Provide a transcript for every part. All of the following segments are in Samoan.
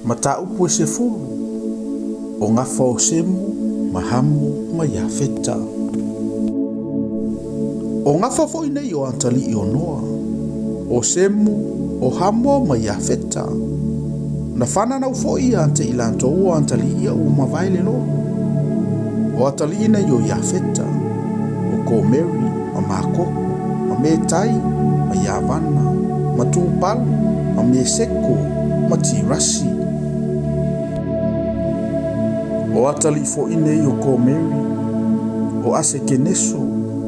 Mataupu e sefulu, o gafa o Semu ma Hamu ma Iafeta. O gafa foi nei o atalii o Noa, o Semu, o Hamo ma Iafeta. Na fananau foi ia te i latou o atalii ia ua mavae le lolo. O atalii nei o Iafeta, o Komeri, ma Makoku, ma Metai, ma Iavana, ma Tupalu, ma Meseko, ma Tirasi. O atalii foi nei o Komeri, o Asekeneso,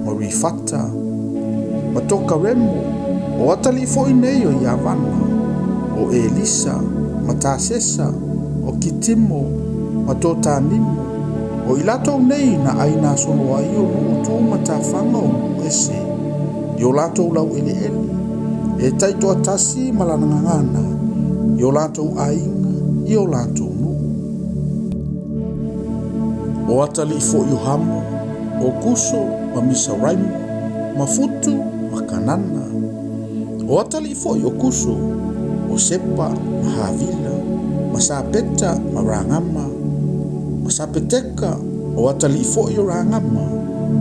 ma Rifata, ma Tokaremo. O atalii foi nei o Iavana, o Elisa, ma Tasesa, o Kitimo, ma Totanimo. O i latou nei na ʻaina solo ai o nuu tu matafaga o nuu ese i o latou laueleele, e taitoatasi ma lana gagana i o latou aiga i o latou nuu. O atalii foi o Hamo, o Kuso ma Misaraimo, ma Futu ma Kanana. O atalii foi o Kuso, o Sepa ma Havila, ma Sapeta ma Ragama, ma Sapeteka. O atalii foi o Ragama,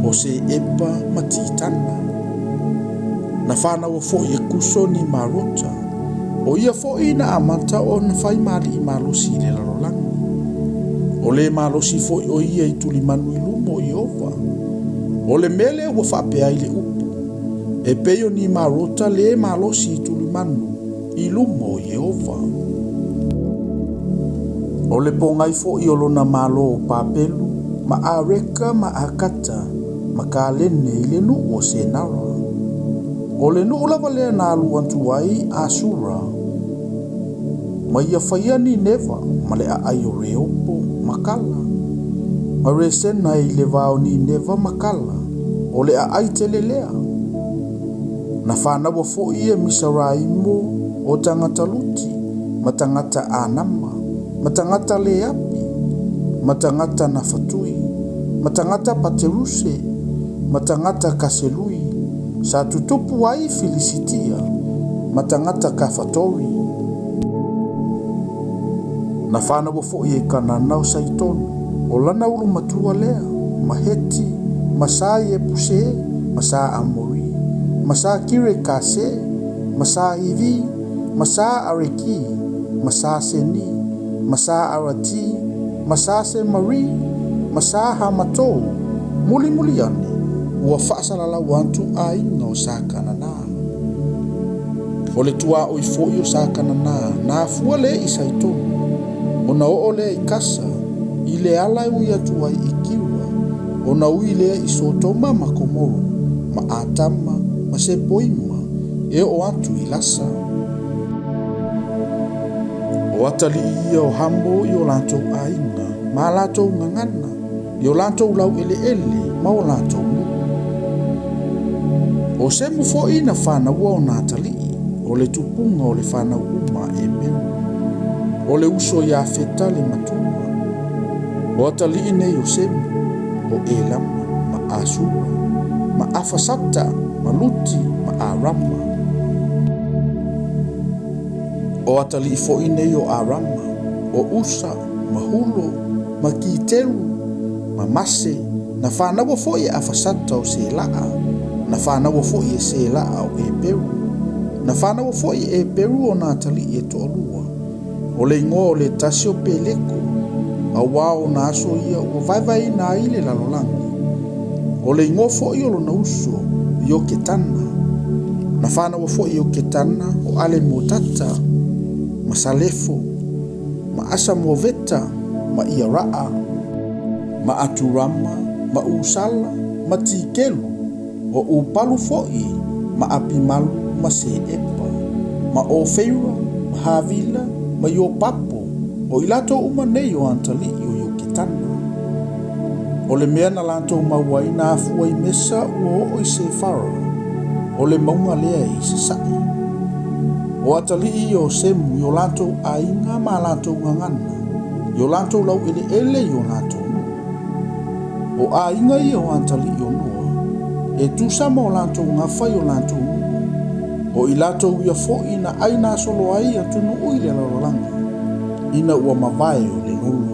o Seepa ma Titana. Na fanaua foi e Kuso ni Marota, o ia foi na amata ona fai ma alii malosi i le lalolagi. O le malosi foi o ia i tulimanu i luma o Ieova. O le mea lea ua faapea ai le upu, e pei o ni Marota le malosi i tulimanu i luma o Ieova. O le pogai foi o lona malo o Papelu, ma Areka ma Akata, ma Kalene i le nuu o Senara. O le nuu lava lea na alu atu ai Asura, ma ia faia Nineva ma le aai o Reopo ma Kala. Ma Resena i le va o Nineva ma Kala, o le aai tele lea. Na fanaua foi e Misaraimo o tagata Luti, ma tagata Anama, ma tagata Leapi, ma tagata Nafatui, ma tagata Pateruse, ma tagata Kaselui, sa tutupu ai Filisitia, ma tagata Kafatori. Na fanaua foi e Kanana o Saitonu, o lana ulu matua lea, ma Heti, ma sa Iepuse, ma sa Amori, ma sa Kirekase, ma sa Hivi, ma sa Areki, ma sa Seni, ma sa Arati, ma sa Semari, ma sa Hamato. Mulimuli ane, ua faasalalau atu aiga o sa Kanana. O le tuaoi foi o sa Kanana, na afua lea i Saitonu, ona oo lea i Kasa, i le ala e ui atu ai i Kiura, ona ui lea i Sotoma ma Komoro, ma Atama, ma Sepoima, e oo atu i Lasa. O atalii ia o Hamo i o latou aiga, ma latou gagana, i o latou laueleele ma o latou nuu. O Semu foi na fanaua ona atalii, o le tupuga o le fanau uma a Eperu. O le uso ia Feta le matua. O atalii nei o Semu, o Elama, ma Asura, ma Afasata, ma Luti, ma Arama. O atalii foi nei o Arama, o Usa, ma Hulo, ma Kiteru, ma Mase. Na fanaua foi e Afasata o Selaa, na fanaua foi e Selaa o Eperu. Na fanaua foi e Eperu ona atalii e toalua. O le igoa o le tasi o Peleko, auā o ona aso ia ua vaevaeina ai le lalolagi. O le igoa foi o lona uso, Ioketana. Na fanaua foi e Ioketana o Alemotata, ma Salefo, ma Asamoveta, ma Iaraa, ma Aturama, ma Usala, ma Tikelu, o Upalu foi, ma Apimalu, ma Seepa, ma Ofeira, ma Havila, ma Iopapo. O i latou uma nei o atalii o Ioketana. O le mea na latou maua ai na afua i Mesa ua oo i Sefara, o le mauga lea i sasae. O atalii o Semu i o latou aiga ma latou gagana, i o latou laueleele i o latou nuu. O aiga ia o atalii o Noa, e tusa ma o latou gafa i o latou nuu. O i latou ia foi na ʻaina solo ai atunuu i le lalolagi. ina ua mavae o le lolo.